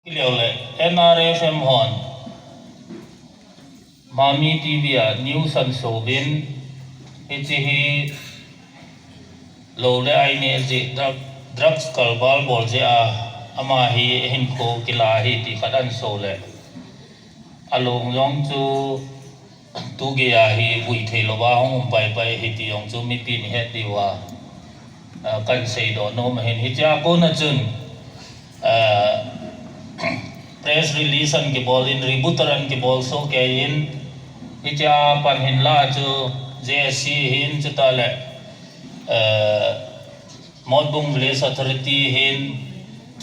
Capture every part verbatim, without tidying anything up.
Kileu le N R F M hon Mami T V a news ahin souvin, hiche hi lou le ai neh jeh, drug, drugs karobar bol jeh a ama hi ahinkho kila ahi ti khat ahin sou le, along jong chu tugei a hi vui thei louva hung um paipai ahi ti jong chu mipin ihet diuva, ah, kahin seidoh nom ahin. Hichea kona chun, ah, press release ahin kibol in, rebuttal ahin kibol sohkei in, hichea pan hinla chu J S C hin chutah le, ah, Motbung Village Authority hin,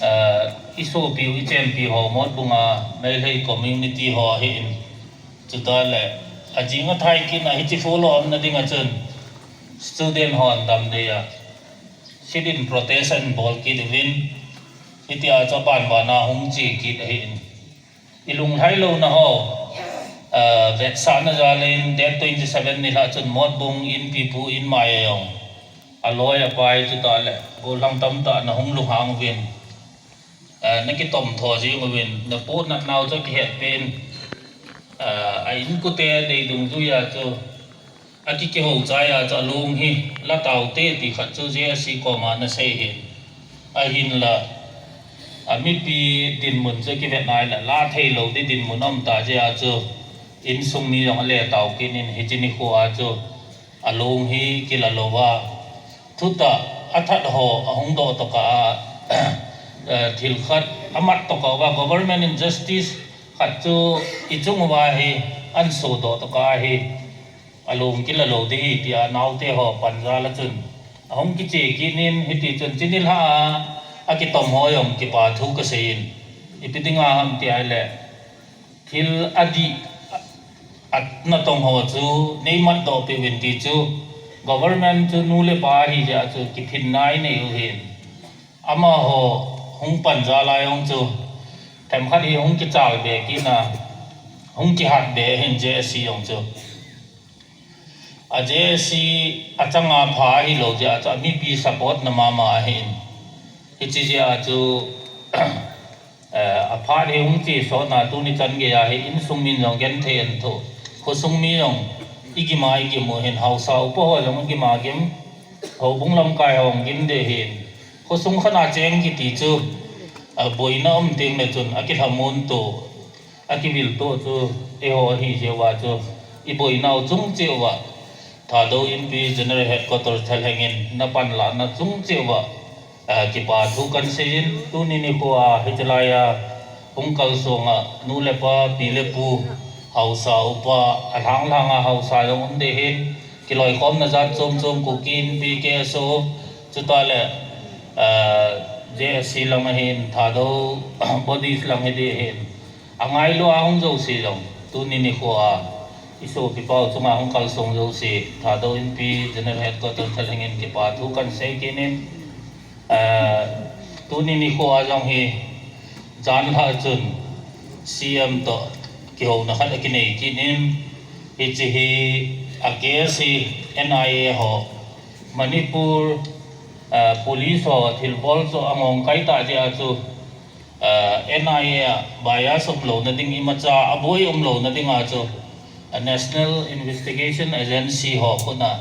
ah, isopiu ichenpi ho Motbung a Meitei community ho ahin, chutah le ajing athai kit na hiche follow umna dinga chun student hon damdei a sit-in protest ahin bol kit uvin, hitia chu abanbana hung che kit ahin. Ilunglhai louna ho, ah, vetsahna jal in date twenty seven nilhah chun Motbung inpipu in mai a jong aloi apai chutah le gollhang tamtah nahung lunghang uvin, ah, nakitom tho jing uvin, napohnat nau chu akihetpeh in, ah, a inkote dei dungjuia chu akikihou chai a chu along hi la taute ti khat chu J S C koma nasei ahin. Ahinla, amipi dinmun chu kivet nai le la theilou di dinmun aumta jeh a chu insung mi jong ale tao kit in hiche nikho a chu along hi kila louva, thutah athat ho ahung doh tokah a, eh, thil khat amat tokah uva government injustice khat chu ichung uva hi ahin sodoh tokah ahi. Along kila lou di hi tia naote ho pan jal a chun ahung kiche kit in, hitichun chuni nilhah a akitom ho jong kipa thu kasei in, ipi dinga ham ti ahile thil adih a natong ho chu neimatdoh peh uvin ti chu, government chu nu le pa ahi jeh a chu kithinna inei u ahin. Amaho hung pan jal a jong chu themkhat hi hung kichalbe kit na, hung kihatbe ahin J S C jong chu. A J S C achanga pha ahilou jeh a chu amipi support na mama ahin. Hiche jeh a chu, eh, aphat hi hung chesot na tuni chan geiya hi insung min jong genthei ahin thoh. Khosung mi jong igima igim u ahin, haosa upa ho jong igima gim. Houbung lamkai ho jong gim deh ahin. Khosung khat a cheng kiti chu, ah, boina um tengle chun akilhamon to, akivilto chu eiho ahi jeh uva chu iboinau chung cheh uva Thadou Inpi General Headquarter thalheng in napanlahna chung cheh uva, ah, kipa thu kahin seiyin, tuni nikho a hiche laiya hung kalsong a nu le pa, pi le pu, haosa upa, alhang lhanga haosa jong um deh ahin, kiloikhomna jat chom chom Kuki Inpi, K S O, chutah le, ah, J S C lang ahin, Thadou bodies lang hiding ahin, angailua hung jouse jong tuni nikho a isopipau chunga hung kalsong jouse Thadou Inpi General Headquarter thalheng in kipa thu kahin sei kit in, ah, tuni nikho a jong hi janlhah chun C M toh kihouna khat akinei kit in, hiche hi a case hi N I A ho, Manipur, ah, police ho thilbol chu angongkai tah jeh a chu, ah, N I A a bias umlouna ding, imacha aboi umlouna dinga chu, ah, National Investigation Agency ho khut a,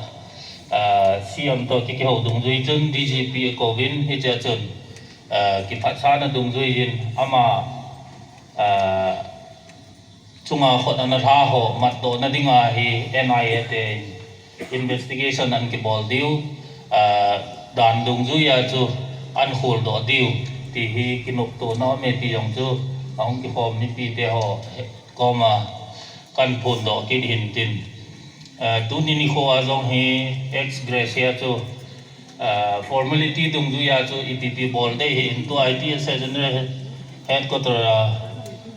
ah, C M toh ki, kihou dungjui chun D G P akouvin, hichea chun, ah, kiphatsahna dungjui in ama, ah, chunga khut ana lha ho matdohna dinga hi N I A ten investigation ahin kibol diu, ah, dan dungjuia chu ahin kholdoh diu ti hi kinoptona aume ti jong chu ahung kikhom mipite ho koma kahin phondoh kit in tin, ah, tuni nikho a jong hi ex gratia chu, ah, formality dungjuia chu ipi ipi bol ding ahin, tua I T S A General Headquarter a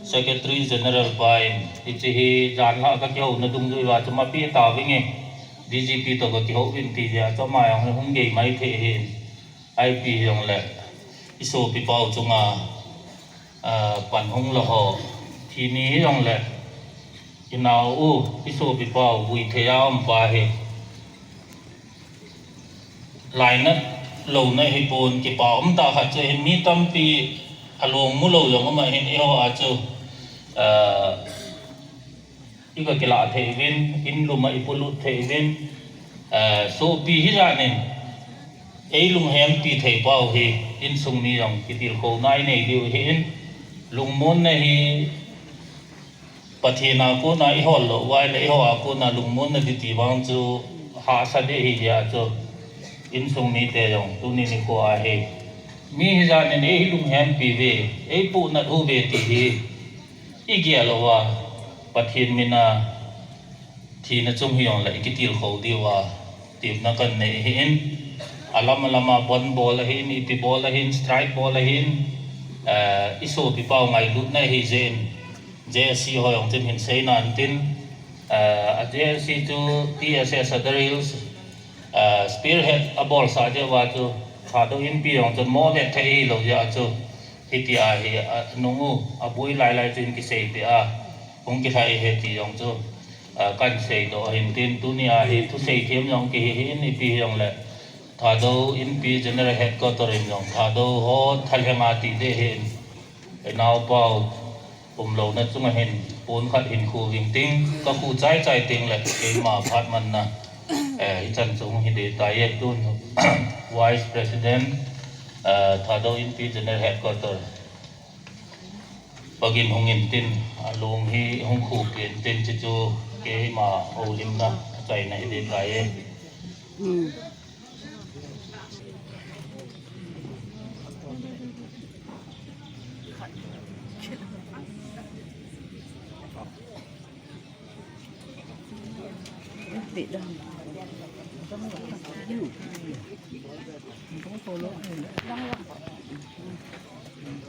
Secretary General pa in, hiche hi janlhah kakihouna dungjuiya chu mapi tavinge, D G P toh kakihou vin ti jeh a chu ama jong hi hung gei mai thei ahin, ipi hijongle isopipau chunga, ah, pan hung la ho, thi ni hijongle inao u, isopipau vui thei a um pa hi lainat louna hipon, kipa umtah khat chu ahin, mi tampi Along mulou jong ama hin eiho a chu, ah, i ka kila thei vin, in lum a i pulut thei vin, ah, sopi hi janin, ei lunghempi thei pau hi, insung mi jong kitilkhou nai nei diu hi in, lungmonna hi, Pathen a kona i hol lou uva ahile, eiho a kona lungmonna ding ti vang chu hahsa ding ahi jeh a chu, insung mite jong tuni nikho a hi, mi hi janin ei lunghempi ve, ei puhnat u ve ti hi i gel uva, Pathen mina thina chung hi jongle i kitilkhou diu a, tipna kan nei ahi in, alam alam a bandh bol ahi in, ipi bol ahi in, strike bol ahi in, eh, i sopi pau ngailutna ahi jeh in, J S C ho jong chun hin seina an tin, eh, a J S C chu T S S Sadar Hills, eh, spearhead a bolsah jeh uva chu, Thadou Inpi jong chun mo vet thei hilou jeh a chu, hitia hi, a, nung u, a boi lai lai chu hin kiseipeh a, hung kilhai ahi ti jong chu, a, kan seidoh ahin tin, tuni a hi thusei them jong kihi hi in, ipi hi jongle, Thadou Inpi General Headquarter in jong, Thadou ho thalheng a ti ding ahin, i naopau umlouna chunga hin, pon khat hin khu ving ting, ka khu chai chai tengle, keima phat manna, eh, hichan chu hung hi ding tai e, tun Vice President, eh, Thadou Inpi General Headquarter, Pagin hung in tin, along hi hung khu pen tin, chuchu keima houlimna achaina hi ding tai e.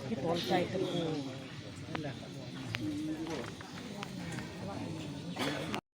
Kitol chai ka pu.